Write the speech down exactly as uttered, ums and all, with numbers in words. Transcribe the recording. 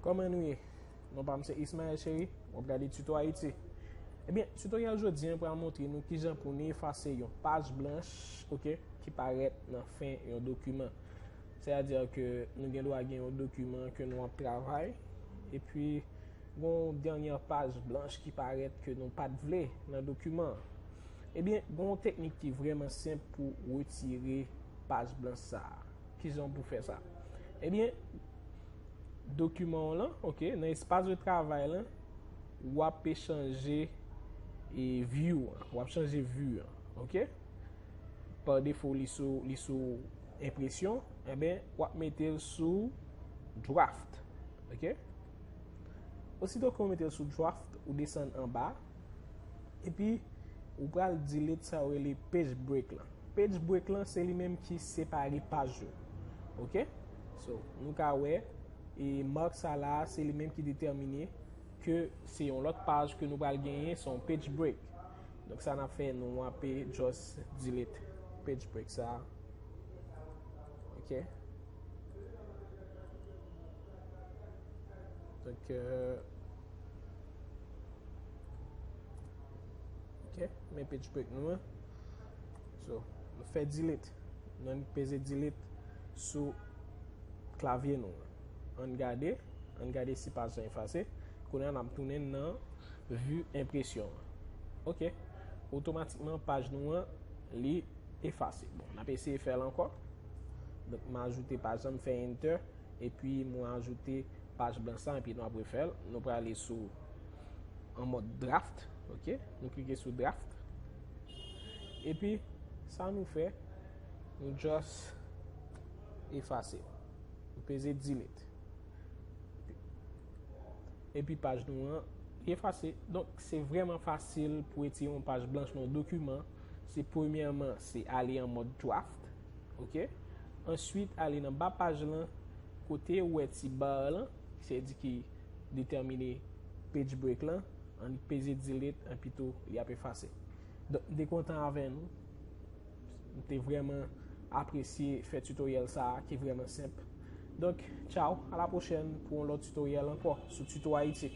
Kòman nou ye? Non pa m se Ismaël Chéry, w ap gade Tuto Haïti. Ebyen, tutorial jodi an pral montre nou kijan pou nou efase yon paj blanch, ok, ki parèt nan fen yon dokiman. Sètadi ke nou gen dwa gen yon dokiman ke nou ap travay, epi gon dènye paj blanch ki parèt ke nou pa t vle nan dokiman an. Ebyen, gon teknik ki vrèman senp pou retire paj blanch sa a. Kijan pou fè sa? Ebyen, dokiman w lan, ok, nan espas de travay lan, w ap chanje e view an, w ap chanje view an, ok? Pa defo, li sou, li sou enpresyon, enben, w ap mete l sou draft, ok? Osito ke w mete l sou draft, ou desann anba, epi ou pral delete sa yo rele page break lan. Page break lan, se li menm ki separe paj yo. Ok? So, nou ka wè, e mark sa la, se li menm ki detèmine ke se yon lòt paj ke nou pral genyen, se yon page break. Donk, sa n ap fè, nou ape just delete page break sa. Ok? Donk, euh, ok, men page break nou an. So, nou fè delete. Nou peze delete sou klavye nou an. Ann gade, ann gade si paj lan efase. Kounye a n ap tounen nan view enpresyon an. Ok, otomatikman paj nou an li efase. Bon, n ap eseye fè l ankò. Donk, m ajoute paj lan, m fè enter, epi mwen ajoute paj blanch sa, epi nou ap refè l. Nou prale sou an mòd draft, ok? Nou klike sou draft. Epi, sa nou fè, nou just efase. Nou peze delete. Epi paj nou an, li efase. Donk, se vrèman fasil pou retire yon paj blanch nan yon dokiman. Se premyèman, se ale an mòd draft, ok? Answit, ale nan ba paj lan, kote ou wè ti bar lan, se di ki detèmine page break lan, ann peze delete, anpi tou, li ap efase. Donk, m te kontan avè nou. M te vrèman apresye fè tutorial sa a, ki vrèman senp. Donk, tchaw, a la pwochèn pou yon lòt tutorial ankò sou Tuto Haïti.